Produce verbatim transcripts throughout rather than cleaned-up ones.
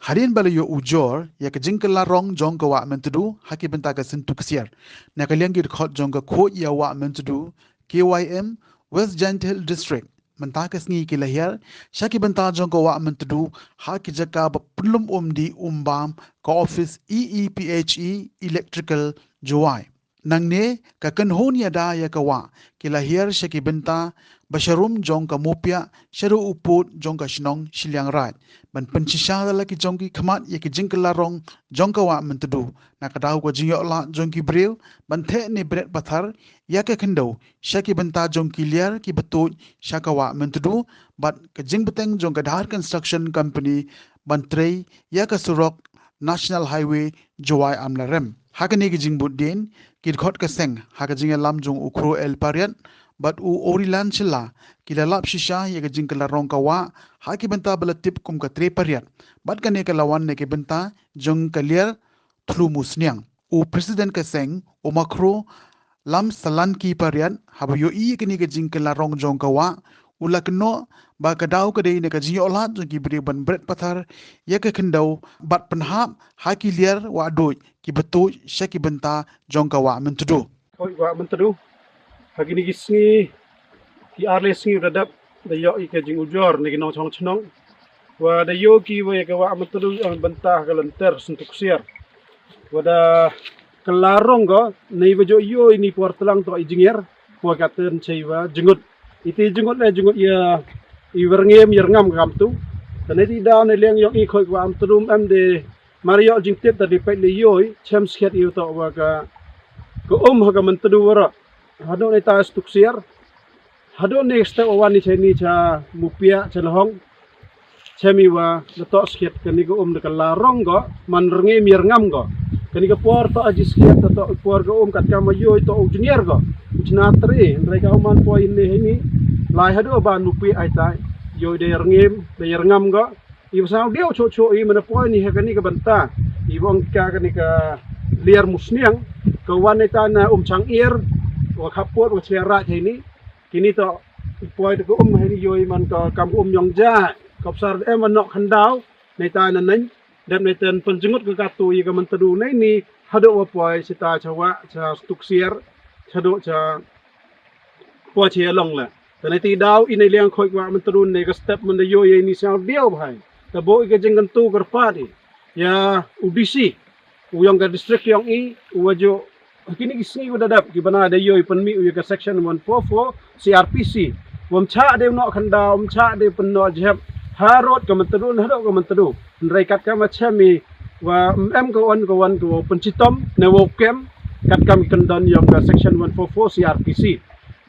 Hadien ba la ïoh ujor ïa ka jingkylla rong jong ka Wah Myntdu ha ki bynta ka Syntu Ksiar, na ka liang ki dkhot jong ka Khuid ïa Wah Myntdu, K Y M, West Jaintia Hills District, mynta ka sngi ki la hiar sha ki bynta jong ka Wah Myntdu ha ki jaka ba pynlum um dih um bam, ka office E E P H E Electrical, Jowai. Nangne ka kynhun ïada ïa ka wah ki la hiar sha ki bynta ba sharum jong ka Mupiah, shaduh u pud jong ka shnong Shiliang Raid, ban pynshisha da la ki jong ki khmat ïa ki jingkylla rong jong ka Wah Myntdu, na ka daw ka jingïoh lad jong ki briew ban theh ne bret pathar ïa ka khyndew sha ki bynta jong ki liar ki ba tuid sha ka Wah Myntdu, bad ka jingbteng jong ka Dhar Construction Company ban trei ïa ka surok National Highway Jowai Amlarem. Ha kane ka jingbutdien, ki dkhot ka seng ha ka jingïalam jong u Khro El Pariat bad u Orilan Shylla, ki la lap shisha ïa ka jingkylla rong ka wah ha ki bynta ba la tip kum ka Tre Pariat, bad kane ka la wan na ki bynta jong ka liar Thlu Musniang. U President ka seng, u Makhro Lamsalanki Pariat, haba ïohi ïa kane ka jingkylla rong jong ka wah, u la kynnoh ba ka daw ka dei na ka jingïoh lad jong ki briew ban bret pathar ïa ka khyndew bad pynhap ha ki liar wah duid ki ba tuid sha ki bynta jong ka Wah Myntdu. Khuid Wah Myntdu. Ha kine ki sngi, ki ar lai sngi u da dep, da ïoh ïa ka jingujor na ki nongshong shnong. Wa da ïoh ki wa ïa ka Wah Myntdu ïa bynta ka lynter Syntu Ksiar. Wa da kylla rong ko, na i wa jooh ïoh i ni por tlang to i jingïar, wa ka ten chei wa jngut. Ite jngut le jngut ïa i wa rngem ïa rngam ka kamtu. Te na ti daw na liang ïong i Khuid Wah Myntdu em de mar ïoh jingtip ta di peit le ïoh i, chem skhet i to wa ka, ka um ha ka Myntdu wa ro. Haduh ne ta Syntu Ksiar. Haduh ne step wan ni chei ni cha Mupiah cha Lahong. Chem i wa da toh skhet kane ka um da kylla rong ko, man rngem ïa rngam ko. Kane ka por toh aji skhet, toh, toh por ka um katkam ma ïoh i toh u jingïar ko. U chna tre, hynrei ka um man poi ne hei ni. Lai haduh ban Mupiah ai tai. Ïoh i da ïa rngem, da ïa rngam ko. I wa sngewdiaw choh choh i mana poi ni ha kane ka bynta. I wa ong ka kane ka liar Musniang. Ka wan ne ta na um chang ir. Wa khap pot wa chlia raj hei ni. Kini to poi to ka um hei ni ïoh i man ka kam ka um ïong ja. Ka psar em wa noh khyndaw. Ne ta na nang. Dep ne ten pynjngut ka katu i ka Myntdu ne ni. Haduh wa poi sita cha wah cha Syntu Ksiar. Haduh cha poi cha ïa long le. Te na ti daw i na liang Khuid Wah Myntdu ne ka step man da ïoh ïa i ni sngewdiaw bha i. Te bo i ka jingkyntu kyrpad i ïa u D C, u ïong ka district ïong i, u wa jooh ha kine ki sngi wa da dep ki bana da ïoh i pynmih u ïa ka section one four four C R P C. Wam chah de u noh khyndaw, wam chah de pynnoh jhep. Harud ka Myntdu, haduh ka Myntdu. Hynrei katkam wa chem i wa em ka wan ka wan ka wa pynchitom ne wa kem katkam i kyndon ïong ka section one four four C R P C.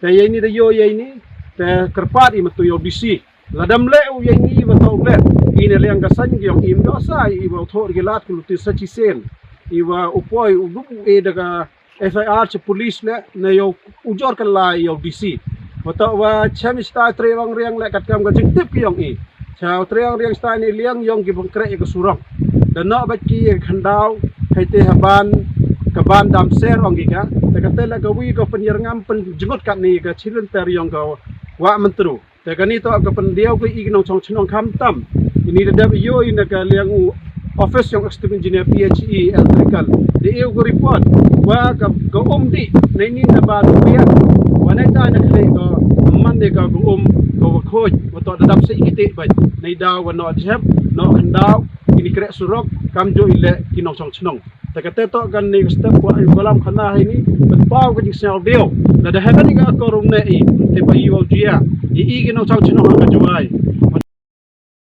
Te ïa i ni da ïoh ïa i ni, te kyrpad i matu ïa u D C. La dam leh u ïa i ni wa toh leh. I na liang ka saiñ ki ïong i ym ïoh sa i wa u thoh ki lad ki luti sa chi sen. I wa u poi u dup u e da ka F I R cha police leh na ïa u jor ka lai ïa u D C. Wa toh wa chem i sta tre wang riang leh katkam ka jingtip ki ïong i. Cha u tre wang riang sta i na liang ïong ki bang kreh ïa ka surok. Da noh bad ki ïa ka khyndaw, hei te ha ban, ka ban dam ser ong ki ka. Te ka te leh ka wi ka pynïar ngam pynjngut kat ni ka chilynter ïong ka Wah Myntdu. Te kani to ka pyndiaw ka i ki nongchong chnong kham tam. Ini da dep ïoh i na ka liang u office ïong executive engineer P H E electrical. Da ïoh ka report wa ka, ka um di na ini na ba du ya. Wa na ta na khlei ka man ne ka, ka um ka wa khoj. Wa to da dep sa i kiti ba. Na i daw wa no jep, no khndaw, ini krek surok, kam jo i le ki nongchong chnong. Te kate to kan ni step wa i kolam khana ha ini, pynpaw ka jingsngew diew. Lada ha kani ka akor um ne i, te ba i wa jia, i i ki nongchong chnong ha ka Jowai.